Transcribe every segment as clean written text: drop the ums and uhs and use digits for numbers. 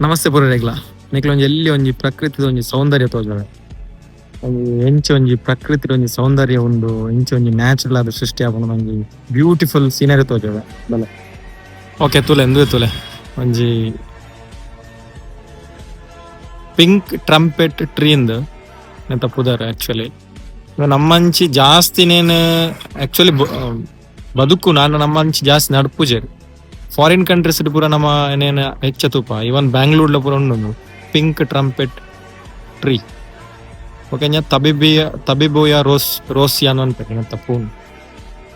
ನಮಸ್ತೆ ಪೂರೆಗ್ಲ. ನಿಕ್ಲ ಒಂಜಿ ಎಲ್ಲಿ ಒಂಜಿ ಪ್ರಕೃತಿದ ಒಂಜಿ ಸೌಂದರ್ಯ ತೋಜಾವೆ. ಒಂಜಿ ಎಂಚ ಒಂಜಿ ಪ್ರಕೃತಿದ ಒಂಜಿ ಸೌಂದರ್ಯ ಉಂಡು, ಎಂಚ ಒಂಜಿ ನ್ಯಾಚುರಲ್ ಆದ್ ಸೃಷ್ಟಿ ಆಪುನ ಒಂಜಿ ಬ್ಯೂಟಿಫುಲ್ ಸೀನರಿ ತೋಜಾವೆ. ಬಲೆ. ಓಕೆ, ತೂಲೆ, ಇಂದುವೆ ತೂಲೆ, ಒಂಜಿ ಪಿಂಕ್ ಟ್ರಂಪೆಟ್ ಟ್ರೀ ಇಂದ್ ನೆತ್ತ ಪುದರ್. ಆಕ್ಚುಲಿ ನಮ್ಮಂಚಿ ಜಾಸ್ತಿನೇನ್ ಆಕ್ಚುಲಿ ಬದುಕು ನಾನು ನಮ್ಮಂಚಿ ಜಾಸ್ತಿ ನಡ್ಪುಜೆರ್. ಫಾರಿನ್ ಕಂಟ್ರೀಸ್ ಪೂರ ನಮ್ಮ ಏನೇನು ಹೆಚ್ಚ ತೂಪ. ಇವನ್ ಬ್ಯಾಂಗ್ಳೂರ್ಲ ಪೂರ ಉಂಡು pink trumpet tree. Okay, tabebuia tabebuia rose rosea ಅನ್ಪೆರ್ ತಪ್ಪು,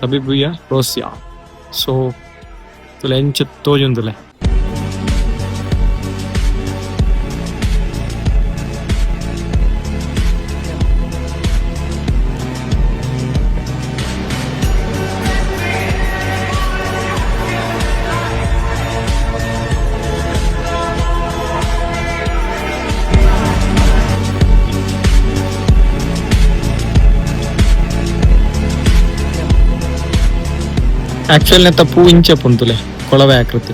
ತಬಿಬುಯ ರೋಸಿಯಾ. ಸೊ ತುಲೆ ಎಂಚ ತೋಜುಂದುಲೆ. ಆಕ್ಚುಲಿ ನೆತ್ತ ಪೂ ಇಂಚ ಪುಂತುಲೆ, ಕೊಳವೆ ಆಕೃತಿ.